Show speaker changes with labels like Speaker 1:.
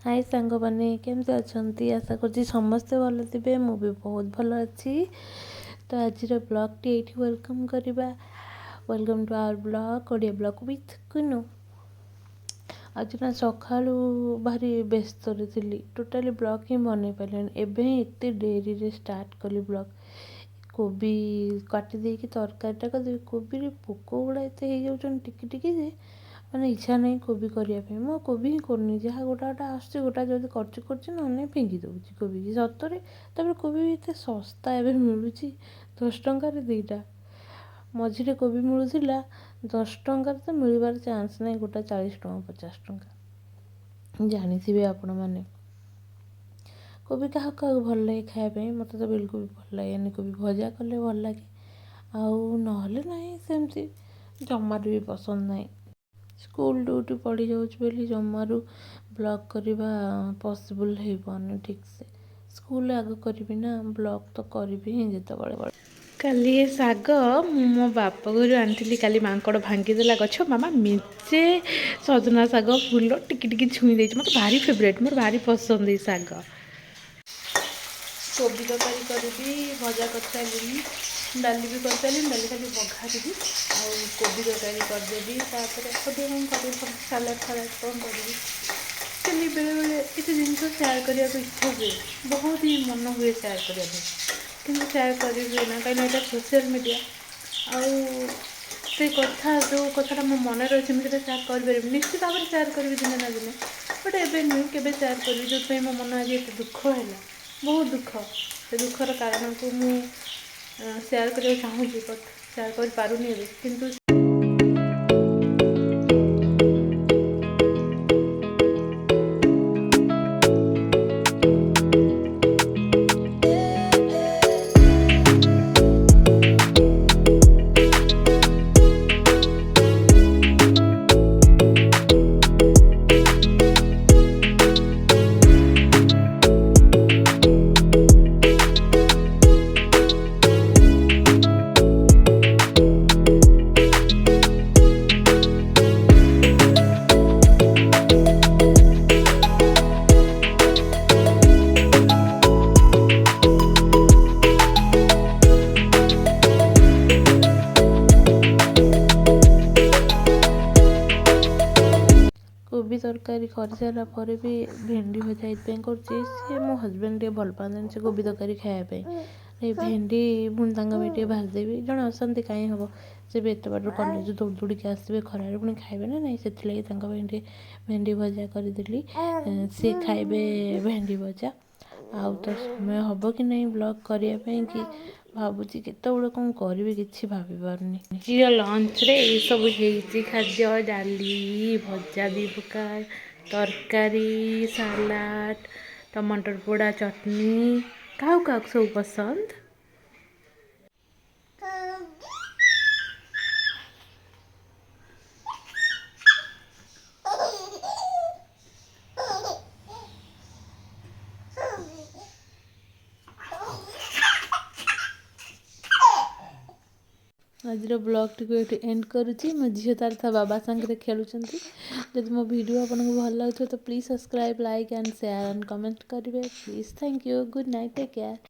Speaker 1: ହାଏ ସାଙ୍ଗମାନେ, କେମିତି ଅଛନ୍ତି? ଆଶା କରୁଛି ସମସ୍ତେ ଭଲ ଥିବେ। ମୁଁ ବି ବହୁତ ଭଲ ଅଛି। ତ ଆଜିର ବ୍ଲଗ୍ଟି ଏଇଠି welcome କରିବା। Welcome to our blog, Odia blog with Kunu. ଆଜି ନା ସକାଳୁ ଭାରି ବ୍ୟସ୍ତରେ ଥିଲି, ଟୋଟାଲି ବ୍ଲଗ୍ ହିଁ ବନେଇ ପାରିଲିନି। ଏବେ ହିଁ ଏତେ ଡେରିରେ ଷ୍ଟାର୍ଟ କଲି ବ୍ଲଗ୍। କୋବି କାଟି ଦେଇକି ତରକାରୀଟା କରିଦେବି। କୋବିରେ ପୋକ ଗୁଡ଼ା ଏତେ ହେଇଯାଉଛନ୍ତି ଟିକେ ଟିକେ ଯେ ମାନେ ଇଚ୍ଛା ନାହିଁ କୋବି କରିବା ପାଇଁ। ମୁଁ ଆଉ କୋବି ହିଁ କରୁନି। ଯାହା ଗୋଟା ଗୋଟା ଆସୁଛି, ଗୋଟା ଯଦି କରୁଛି କରୁଛି, ନହେଲେ ନାହିଁ ଫିଙ୍ଗି ଦେଉଛି କୋବିକି ସତରେ। ତାପରେ କୋବି ବି ଏତେ ଶସ୍ତା ଏବେ ମିଳୁଛି, 10 ଟଙ୍କାରେ ଦୁଇଟା। ମଝିରେ କୋବି ମିଳୁଥିଲା 10 ଟଙ୍କାରେ, ତ ମିଳିବାର ଚାନ୍ସ ନାହିଁ। ଗୋଟା 40 ଟଙ୍କା, 50 ଟଙ୍କା, ଜାଣିଥିବେ ଆପଣମାନେ। କୋବି କାହାକୁ କାହାକୁ ଭଲ ଲାଗେ ଖାଇବା ପାଇଁ? ମୋତେ ତ ବିଲକୁଲ ବି ଭଲ ଲାଗେନି। କୋବି ଭଜା କଲେ ଭଲ ଲାଗେ, ଆଉ ନହେଲେ ନାହିଁ, ସେମିତି ଜମାରୁ ବି ପସନ୍ଦ ନାହିଁ। ସ୍କୁଲ ଡ୍ୟୁଟି ପଡ଼ିଯାଉଛି ବୋଲି ଜମାରୁ ବ୍ଲଗ୍ କରିବା ପସିବୁଲ୍ ହେଇପାରୁନି ଠିକ୍ସେ। ସ୍କୁଲ ଆଗ କରିବି ନା, ବ୍ଲଗ୍ ତ କରିବି ହିଁ ଯେତେବେଳେ।
Speaker 2: କାଲି ଏ ଶାଗ ମୁଁ ମୋ ବାପ ଘରୁ ଆଣିଥିଲି। କାଲି ମାଙ୍କଡ଼ ଭାଙ୍ଗିଦେଲା ଗଛ। ମାମା ମେଞ୍ଚେ ସଜନା ଶାଗ ଫୁଲ ଟିକେ ଟିକେ ଛୁଇଁ ଦେଇଛି। ମୋତେ ଭାରି ଫେବରେଟ୍, ମୋର ଭାରି ପସନ୍ଦ ଏଇ ଶାଗ। କୋବି ତରକାରୀ କରିବି, ଭଜା କରିସାରିଲିଣି, ଡାଲି ବି କରିସାରିଲିଣି, ଡାଲି ଖାଲି ବଘାରିବି ଆଉ କୋବି ତରକାରୀ କରିଦେବି। ତାପରେ ଆଉ ଟିକେ କ'ଣ କରିବି, ସବୁ ସାଲାଡ଼ ଫାଲାଡ଼ କ'ଣ କରିବି। ଖାଲି ବେଳେବେଳେ କିଛି ଜିନିଷ ସେୟାର କରିବାକୁ ଇଚ୍ଛା ହୁଏ, ବହୁତ ହିଁ ମନ ହୁଏ ସେୟାର କରିବା ପାଇଁ, କିନ୍ତୁ ସେୟାର କରି ହୁଏ ନା, କାହିଁକିନା ଏଇଟା ସୋସିଆଲ ମିଡ଼ିଆ। ଆଉ ସେ କଥା, ଯେଉଁ କଥାଟା ମୋ ମନରେ ଅଛି, ମୁଁ ସେଇଟା ସେୟାର କରିପାରିବିନି। ନିଶ୍ଚିତ ଭାବରେ ସେୟାର କରିବି ଦିନେ ନା ଦିନେ, ବଟ୍ ଏବେ ନୁହେଁ, କେବେ ସେୟାର କରିବି। ଯେଉଁଥିପାଇଁ ମୋ ମନ ଆଜି ଏତେ ଦୁଃଖ ହେଲା, ବହୁତ ଦୁଃଖ। ସେ ଦୁଃଖର କାରଣକୁ ମୁଁ ସେୟାର କରିବାକୁ ଚାହୁଁଛି, ବଟ୍ ସେୟାର କରିପାରୁନି ଏବେ କିନ୍ତୁ।
Speaker 1: କୋବି ତରକାରୀ କରିସାରିଲା ପରେ ବି ଭେଣ୍ଡି ଭଜା ଏଇଥିପାଇଁ କରୁଛି, ସିଏ ମୋ ହଜବେଣ୍ଡ ଟିକେ ଭଲ ପାଆନ୍ତିନି ସେ କୋବି ତରକାରୀ ଖାଇବା ପାଇଁ। ଏଇ ଭେଣ୍ଡି ପୁଣି ତାଙ୍କ ପାଇଁ ଟିକେ ଭାଜିଦେବି। ଜଣେ ଅଶାନ୍ତି କାହିଁ ହେବ? ସେ ବି ଏତେ ବାଟରୁ କଲେଜ ଦୌଡ଼ି ଦୌଡ଼ିକି ଆସିବେ ଖରାରେ, ପୁଣି ଖାଇବେ ନା ନାହିଁ? ସେଥିଲାଗି ତାଙ୍କ ପାଇଁ ଟିକେ ଭେଣ୍ଡି ଭଜା କରିଦେଲି। ସିଏ ଖାଇବେ ଭେଣ୍ଡି ଭଜା। ଆଉ ତ ସମୟ ହେବ କି ନାହିଁ ବ୍ଲଗ୍ କରିବା ପାଇଁ କି, ଭାବୁଛି କେତେବେଳେ କ'ଣ କରିବି, କିଛି ଭାବିପାରୁନି।
Speaker 2: ଆଜିର ଲଞ୍ଚରେ ଏଇସବୁ ହେଇଛି ଖାଦ୍ୟ: ଡାଲି, ଭଜା ଦୁଇ ପ୍ରକାର, ତରକାରୀ, ସାଲାଡ଼, ଟମାଟର ପୋଡ଼ା, ଚଟନି। କାହାକୁ କାହାକୁ ସବୁ ପସନ୍ଦ?
Speaker 1: ଆଜିର ବ୍ଲଗ୍ଟିକୁ ଏଇଠି ଏଣ୍ଡ କରୁଛି। ମୋ ଝିଅ ତାର ତା ବାବା ସାଙ୍ଗରେ ଖେଳୁଛନ୍ତି। ଯଦି ମୋ ଭିଡ଼ିଓ ଆପଣଙ୍କୁ ଭଲ ଲାଗୁଥିବ ତ please subscribe, like and share and comment କରିବେ please. Thank you, good night, take care.